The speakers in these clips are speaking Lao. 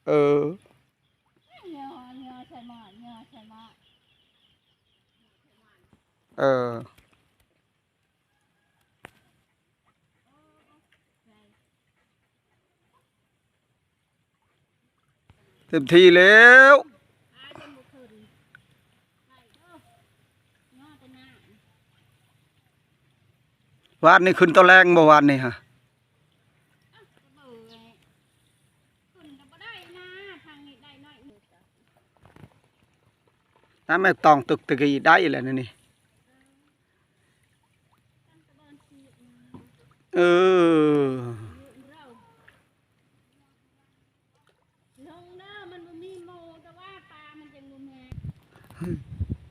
ເອີ ເອີ. ເຕັມທີ່ແລ້ວ. ວານນີ້ຂຶ້ນຕອນແລງບໍ່ ວານນີ້ຫະ? ນ້ຳແມ່ຕອງຕຶກຕະກີ້ໄດ້ແລ້ວນີ້. ເອີ. ລົງເດີ ມັນບໍ່ມີໝູ່ ແຕ່ວ່າປາມັນຈັ່ງບໍ່ມາ.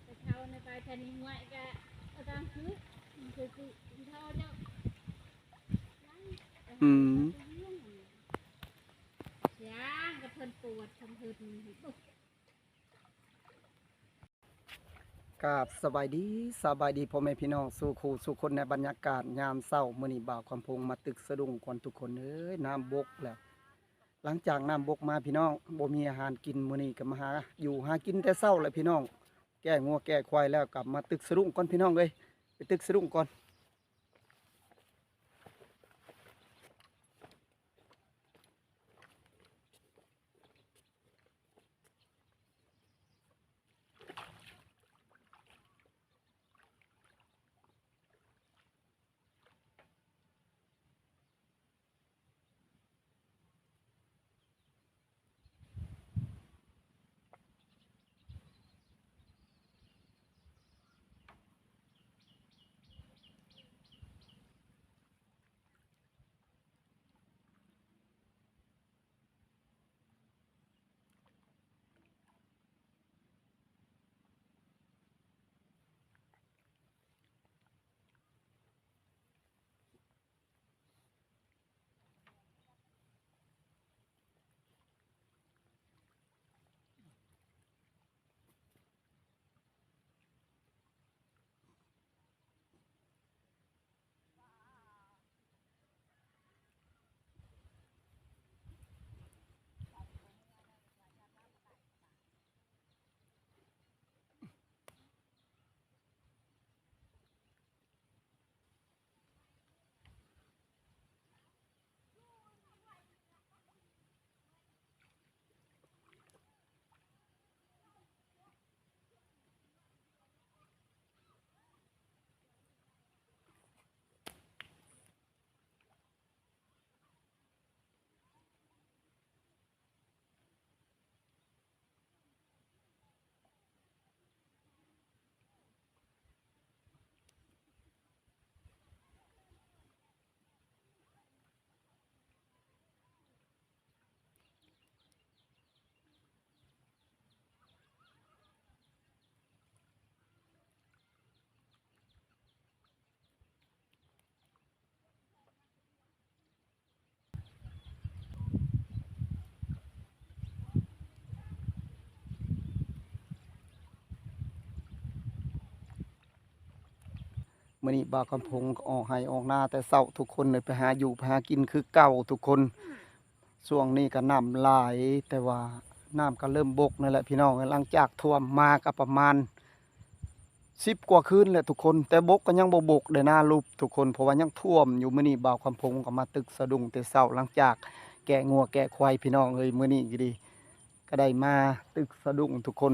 ແຕ່ເຂົາໃນປາທານີຫ້ວຍກະເອົາຕາມຄື ມັນຄືຄືເຂົາເຈົ້າ. ອືມ. ຢ່າງກະເພິ່ນປວດ ເພິ່ນເຮີດ. ກາບສະບາຍດີ ສະບາຍດີພໍ່ແມ່ພີ່ນ້ອງສູ່ຄູ່ສູ່ຄົນ ໃນບັນຍາກາດຍາມເຊົ້າ. ມື້ນີ້ບ່າວຄຳພົງມາຕຶກສະດຸ້ງກ່ອນທຸກຄົນເອີຍ ນ້ຳບົກແລ້ວ. ຫຼັງຈາກນ້ຳບົກມາພີ່ນ້ອງ ບໍ່ມີອາຫານກິນ ມື້ນີ້ກະມາຫາຢູ່ຫາກິນແຕ່ເຊົ້າແຫຼະພີ່ນ້ອງ. ແກ້ງົວແກ້ຄວາຍແລ້ວ ກັບມາຕຶກສະດຸ້ງກ່ອນພີ່ນ້ອງເອີຍ ໄປຕຶກສະດຸ້ງກ່ອນ. ມື້ນີ້ບ່າວຄຳພົງກໍອອກໄຮ່ອອກນາແຕ່ເຊົ້າທຸກຄົນເລີຍ ໄປຫາຢູ່ໄປຫາກິນຄືເກົ່າທຸກຄົນ. ຊ່ວງນີ້ກໍນ້ຳຫຼາຍ ແຕ່ວ່ານ້ຳກໍເລີ່ມບົກນັ້ນແຫຼະພີ່ນ້ອງ. ຫຼັງຈາກຖ້ວມມາກໍປະມານສິບກວ່າຄືນແຫຼະທຸກຄົນ ແຕ່ບົກກໍຍັງບໍ່ບົກເດ້ນາຫຼຸບທຸກຄົນ ເພາະວ່າຍັງຖ້ວມຢູ່. ມື້ນີ້ບ່າວຄຳພົງກໍມາຕຶກສະດຸ້ງແຕ່ເຊົ້າ ຫຼັງຈາກແກ້ງົວແກ້ຄວາຍພີ່ນ້ອງເອີຍ. ມື້ນີ້ກໍດີ ກໍໄດ້ມາຕຶກສະດຸ້ງທຸກຄົນ.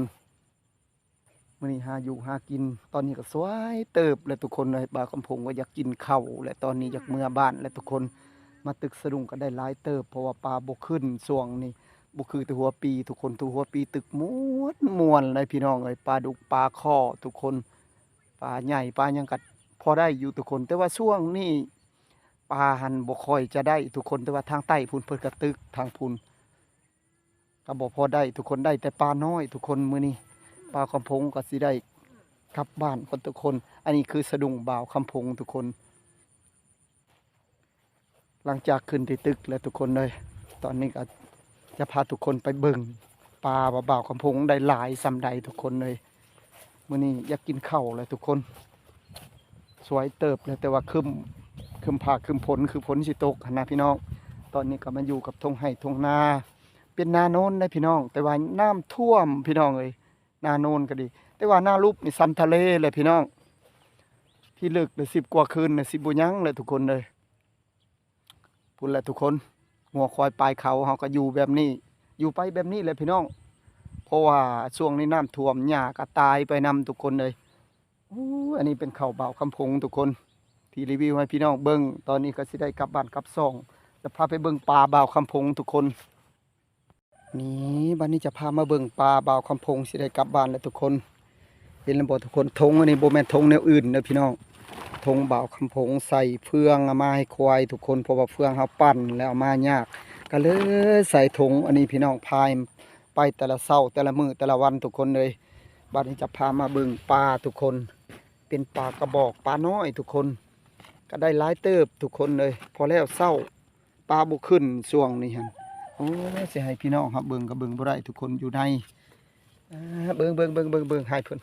ມື້ນີ້ຫາຢູ່ຫາກິນ ຕອນນີ້ກໍສວຍເຕີບແຫຼະທຸກຄົນເອີຍ. ບ່າວຄຳພົງກໍຢາກກິນເຂົ້າແຫຼະ ຕອນນີ້ຢາກເມືອບ້ານແຫຼະທຸກຄົນ. ມາຕຶກສະດຸ້ງກໍໄດ້ຫຼາຍເຕີບ ເພາະວ່າປາບໍ່ຂຶ້ນຊ່ວງນີ້ ບໍ່ຄືແຕ່ຫົວປີທຸກຄົນ. ທຸກຫົວປີຕຶກມ່ວນໆເລີຍພີ່ນ້ອງເອີຍ. ປາດຸກປາຄໍ່ທຸກຄົນ ປາໃຫຍ່ປາຫຍັງກໍພໍໄດ້ຢູ່ທຸກຄົນ ແຕ່ວ່າຊ່ວງນີ້ປາຫັ້ນບໍ່ຄ່ອຍຈະໄດ້ທຸກຄົນ. ແຕ່ວ່າທາງໃຕ້ພຸ້ນເພິ່ນກໍຕຶກ ທາງພຸ້ນ ກໍບໍ່ພໍໄດ້ທຸກຄົນ ໄດ້ແຕ່ປານ້ອຍທຸກຄົນ. ມື້ນີ້ບ່າວຄຳພົງກໍຊິໄດ້ກັບບ້ານກ່ອນທຸກຄົນ. ອັນນີ້ຄືສະດຸ້ງບ່າວຄຳພົງທຸກຄົນ. ຫຼັງຈາກຂຶ້ນທີ່ຕຶກແລ້ວທຸກຄົນເອີຍ ຕອນນີ້ກໍຈະພາທຸກຄົນໄປເບິ່ງປາວ່າບ່າວຄຳພົງໄດ້ຫຼາຍສ່ຳໃດທຸກຄົນເອີຍ. ມື້ນີ້ຢາກກິນເຂົ້າແຫຼະທຸກຄົນ ສວຍເຕີບແລ້ວ ແຕ່ວ່າຄຶ້ມ ຄຶ້ມຟ້າຄຶ້ມຝົນ ຄືຝົນຊິຕົກຫັ້ນນະພີ່ນ້ອງ. ຕອນນີ້ກໍມາຢູ່ກັບທົ່ງໄຮ່ທົ່ງນາ ເປັນນາໂນນເດ້ພີ່ນ້ອງ ແຕ່ວ່ານ້ຳຖ້ວມພີ່ນ້ອງເອີຍ. ນາໂນນກໍດີ ແຕ່ວ່ານາຫຼຸບນີ້ສ່ຳທະເລແຫຼະພີ່ນ້ອງ. ພິລຶກໄດ້ສິບກວ່າຄືນນະ ຊິບໍ່ຍັງແຫຼະທຸກຄົນເອີຍ. ພຸ້ນແຫຼະທຸກຄົນ ງົວຄວາຍປາຍເຂົາ ເຮົາກໍຢູ່ແບບນີ້ ຢູ່ໄປແບບນີ້ແຫຼະພີ່ນ້ອງ ເພາະວ່າຊ່ວງນີ້ນ້ຳຖ້ວມ ຫຍ້າກໍຕາຍໄປນຳທຸກຄົນເອີຍ. ໂອ້ຍ ອັນນີ້ເປັນເຂົ້າບ່າວຄຳພົງທຸກຄົນ ທີ່ຣີວິວໃຫ້ພີ່ນ້ອງເບິ່ງ. ຕອນນີ້ກໍຊິໄດ້ກັບບ້ານກັບຊ່ອງ ແລ້ວພາໄປເບິ່ງປ່າບ່າວຄຳພົງທຸກຄົນ. ນີ້ ບັດນີ້ຈະພາມາເບິ່ງປ່າບ່າວຄຳພົງ ຊິໄດ້ກັບບ້ານແລ້ວທຸກຄົນ. ເຫັນແລ້ວບໍ່ທຸກຄົນ? ຖົງອັນນີ້ບໍ່ແມ່ນຖົງແນວອື່ນເດີພີ່ນ້ອງ ຖົງບ່າວຄຳພົງໃສ່ເຟືອງເອົາມາໃຫ້ຄວາຍທຸກຄົນ ເພາະວ່າເຟືອງເຮົາປັ່ນແລ້ວເອົາມາຍາກ ກໍເລີຍໃສ່ຖົງອັນນີ້ພີ່ນ້ອງ ພາຍໄປແຕ່ລະເຊົ້າ ແຕ່ລະມື້ ແຕ່ລະວັນທຸກຄົນເອີຍ. ບັດນີ້ຈະພາມາເບິ່ງປ່າທຸກຄົນ ເປັນປ່າກະບອກ ປ່ານ້ອຍທຸກຄົນ ກໍໄດ້ຫຼາຍເຕີບທຸກຄົນເອີຍ ພໍແລ້ວເຊົ້າ. ປາບໍ່ຂຶ້ນຊ່ວງນີ້ຫັ້ນ. ໂອ້ຍ ຊິໃຫ້ພີ່ນ້ອງເຮົາເບິ່ງກໍເບິ່ງບໍ່ໄດ້ທຸກຄົນ ຢູ່ໃນ ເອີ ເບິ່ງ ເບິ່ງ ເບິ່ງ ເບິ່ງ ເບິ່ງ ໃຫ້ເພິ່ນ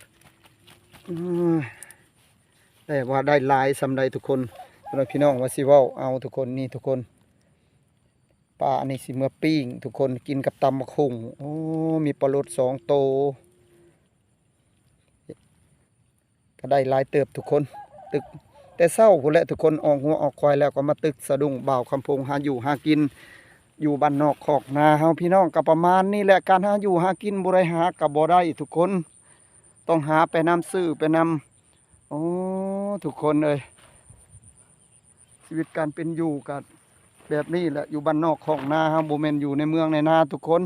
ອືມ ແຕ່ວ່າໄດ້ຫຼາຍສ່ຳໃດທຸກຄົນ ພີ່ນ້ອງວ່າຊິເວົ້າເອົາທຸກຄົນ. ນີ້ທຸກຄົນ ປາອັນນີ້ຊິເມືອປີ້ງທຸກຄົນ ກິນກັບຕຳບັກຫຸ່ງ. ໂອ້ ມີປາໂລດສອງໂຕ. ກໍໄດ້ຫຼາຍເຕີບທຸກຄົນ ຕຶກແຕ່ເຊົ້າພຸ້ນແຫຼະທຸກຄົນ ອອກງົວອອກຄວາຍແລ້ວກໍມາຕຶກສະດຸ້ງບ່າວຄຳພົງ ຫາຢູ່ຫາກິນຢູ່ບ້ານນອກຄອກນາເຮົາພີ່ນ້ອງ. ກໍປະມານນີ້ແຫຼະ ການຫາຢູ່ຫາກິນ ບໍ່ໄດ້ຫາກໍບໍ່ໄດ້ທຸກຄົນ ຕ້ອງຫາໄປນຳ ຊື້ໄປນຳ. ໂອ້ ທຸກຄົນເອີຍ ຊີວິດການເປັນຢູ່ກໍແບບນີ້ແຫຼະ ຢູ່ບ້ານນອກຄອກນາເຮົາ ບໍ່ແມ່ນຢູ່ໃນເມືອງໃນນາທຸກຄົນ.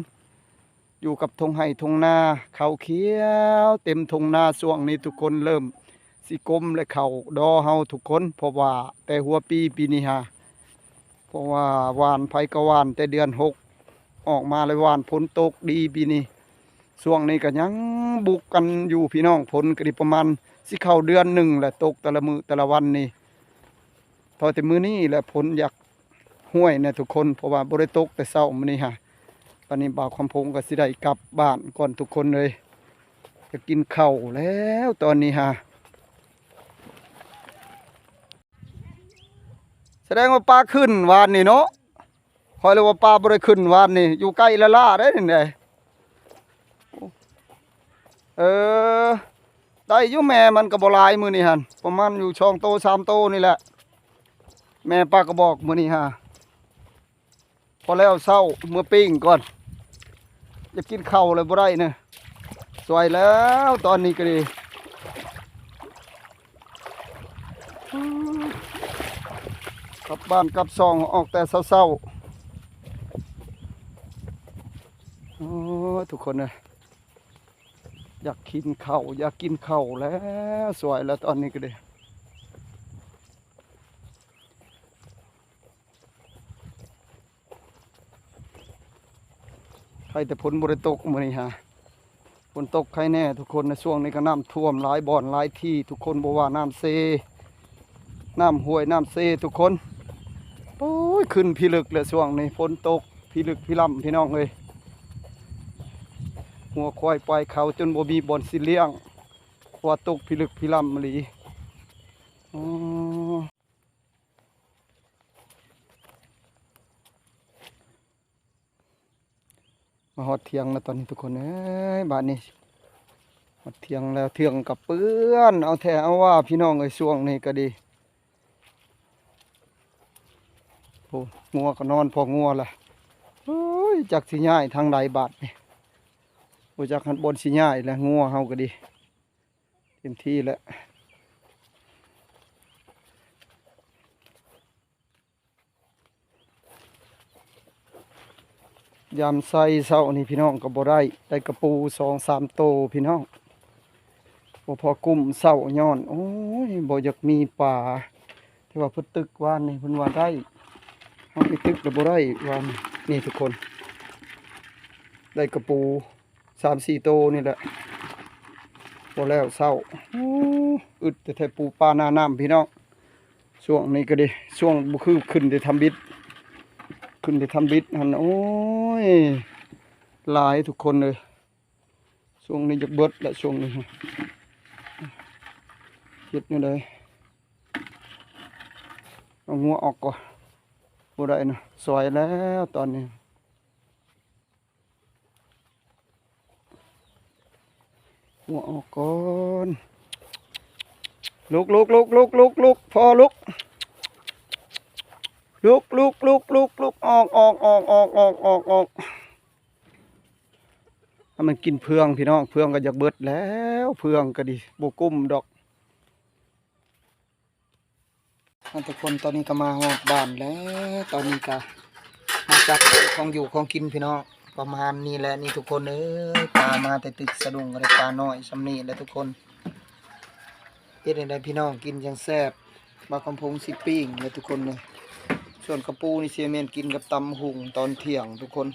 ຢູ່ກັບທົ່ງໄຮ່ທົ່ງນາ ເຂົ້າຂຽວເຕັມທົ່ງນາຊ່ວງນີ້ທຸກຄົນ ເລີ່ມຊິກົມແລະ ເຂົ້າດໍເຮົາທຸກຄົນ ເພາະວ່າແຕ່ຫົວປີປີນີ້ຫາ ເພາະວ່າຫວ່ານ ໃຜກໍຫວ່ານແຕ່ເດືອນຫົກອອກມາແລ້ວຫວ່ານ ຝົນຕົກດີປີນີ້. ຊ່ວງນີ້ກໍຍັງບຸກກັນຢູ່ພີ່ນ້ອງ ຝົນກໍໄດ້ປະມານຊິເຂົ້າເດືອນໜຶ່ງແຫຼະ ຕົກແຕ່ລະມື້ແຕ່ລະວັນນີ້ ພໍແຕ່ມື້ນີ້ແຫຼະຝົນຢາກ ຫ້ວຍນະທຸກຄົນ ເພາະວ່າບໍ່ໄດ້ຕົກແຕ່ເຊົ້າມື້ນີ້ຫາ. ຕອນນີ້ບ່າວຄຳພົງກໍຊິໄດ້ກັບບ້ານກ່ອນທຸກຄົນເອີຍ ຈະກິນເຂົ້າແລ້ວຕອນນີ້ຫາ. ສະແດງວ່າປາຂຶ້ນວານນີ້ເນາະ ຂ້ອຍເລີຍວ່າປາບໍ່ໄດ້ຂຶ້ນວານນີ້ ຢູ່ໃກ້ລະລາເດ້ນີ້. ເອີ ໄດ້ຢູ່ ແມ່ມັນກໍບໍ່ຫຼາຍມື້ນີ້ຫັ້ນ ປະມານຢູ່ສອງໂຕສາມໂຕນີ້ແຫຼະ ແມ່ປາກະບອກມື້ນີ້ຫາ. ພໍແລ້ວເຊົ້າເມືອປີ້ງກ່ອນ ຢາກກິນເຂົ້າແລ້ວບໍ່ໄດ້ນະ ສວຍແລ້ວຕອນນີ້ກໍດີ. ກັບບ້ານກັບຊ່ອງອອກແຕ່ເຊົ້າໆ. ໂອ້ຍ ທຸກຄົນເອີຍ ຢາກກິນເຂົ້າ ຢາກກິນເຂົ້າແລ້ວ ສວຍແລ້ວຕອນນີ້ກໍດີ. ໄຄແຕ່ຝົນບໍ່ໄດ້ຕົກມື້ນີ້ຫາ ຝົນຕົກໄຄແນ່ທຸກຄົນ. ໃນຊ່ວງນີ້ກໍນ້ຳຖ້ວມຫຼາຍບ່ອນຫຼາຍທີ່ທຸກຄົນ ບໍ່ວ່ານ້ຳເຊ ນ້ຳຫ້ວຍ ນ້ຳເຊທຸກຄົນ. ໂອ້ຍ ຂຶ້ນພິລຶກແຫຼະຊ່ວງນີ້ ຝົນຕົກພິລຶກພິລ່ຳ ພີ່ນ້ອງເອີຍ. ງົວຄວາຍຄວາຍເຂົາຈົນບໍ່ມີບ່ອນຊິລ້ຽງ ເພາະວ່າຕົກພິລຶກພິລ່ຳອີ່ຫຼີ. ອໍ ມາຮອດຖຽງແລ້ວຕອນນີ້ທຸກຄົນເອີຍ ບາດນີ້ຮອດຖຽງແລ້ວ ເຄື່ອງກໍເປື້ອນເອົາແທ້ເອົາວ່າ ພີ່ນ້ອງເອີຍ. ຊ່ວງນີ້ກໍດີ ໂອ້ ງົວກໍນອນພໍງົວລະ. ໂອ້ຍ ຈັກຊິຍ້າຍທາງໃດບາດນີ້ ບໍ່ຈັກຮັດບ່ອນຊິຍ້າຍແລ້ວ ງົວເຮົາກໍດີ ເຕັມທີ່ແລ້ວ. ຍາມໃສ່ເຊົ້ານີ້ພີ່ນ້ອງກໍບໍ່ໄດ້ ໄດ້ກະປູສອງສາມໂຕພີ່ນ້ອງ ບໍ່ພໍກຸ້ມເຊົ້າຍ້ອນ ໂອ້ຍ ບໍ່ຢາກມີປາ. ແຕ່ວ່າເພິ່ນຕຶກວານນີ້ ເພິ່ນວ່າໄດ້ ເຮົາໄປຕຶກແລ້ວບໍ່ໄດ້ວານນີ້ ນີ້ທຸກຄົນ ໄດ້ກະປູ ສາມສີ່ໂຕນີ້ແຫຼະ ບໍ່ແລ້ວເຊົ້າ. ໂອ້ ອຶດແທ້ໆ ປູປາໜ້ານ້ຳພີ່ນ້ອງ. ຊ່ວງນີ້ກໍດີ ຊ່ວງບໍ່ຄືຂຶ້ນແຕ່ທຳອິດ ຂຶ້ນແຕ່ທຳອິດຫັ້ນ ໂອ້ຍ ຫຼາຍທຸກຄົນເອີຍ. ຊ່ວງນີ້ຢາກເບິດແຫຼະ ຊ່ວງນີ້ ເຮັດແນວໃດ? ເອົາງົວອອກກ່ອນ. ບໍ່ໄດ້ນະ ສວຍແລ້ວຕອນນີ້. ຫົວອອກກ່ອນ. ລຸກ ລຸກ ລຸກ ລຸກ ລຸກ ລຸກ ພໍ່ລຸກ. ລຸກ ລຸກ ລຸກ ລຸກ ລຸກ ອອກ ອອກ ອອກ ອອກ ອອກ ອອກ ອອກ. ຖ້າມັນກິນເຟືອງພີ່ນ້ອງ ເຟືອງກໍຢາກເບິດແລ້ວ ເຟືອງກໍດີ ບໍ່ກຸ້ມດອກ. ອ່າ ທຸກຄົນ ຕອນນີ້ກໍມາຮອດບ້ານແລ້ວ ຕອນນີ້ກໍມາຈັດຂອງຢູ່ຂອງກິນພີ່ນ້ອງ ປະມານນີ້ແຫຼະນີ້ທຸກຄົນເອີຍ. ປາມາແຕ່ຕຶກສະດຸ້ງ ກໍໄດ້ປານ້ອຍຊ່ຳນີ້ແຫຼະທຸກຄົນ. ເຮັດໃຫ້ໄດ້ພີ່ນ້ອງກິນຈັ່ງແຊບ. ບ່າວຄຳພົງຊິປີ້ງແຫຼະທຸກຄົນເອີຍ. ສ່ວນກະປູນີ້ຊິແມ່ນກິນກັບຕຳຫຸ່ງຕອນທ່ຽງທຸກຄົນ.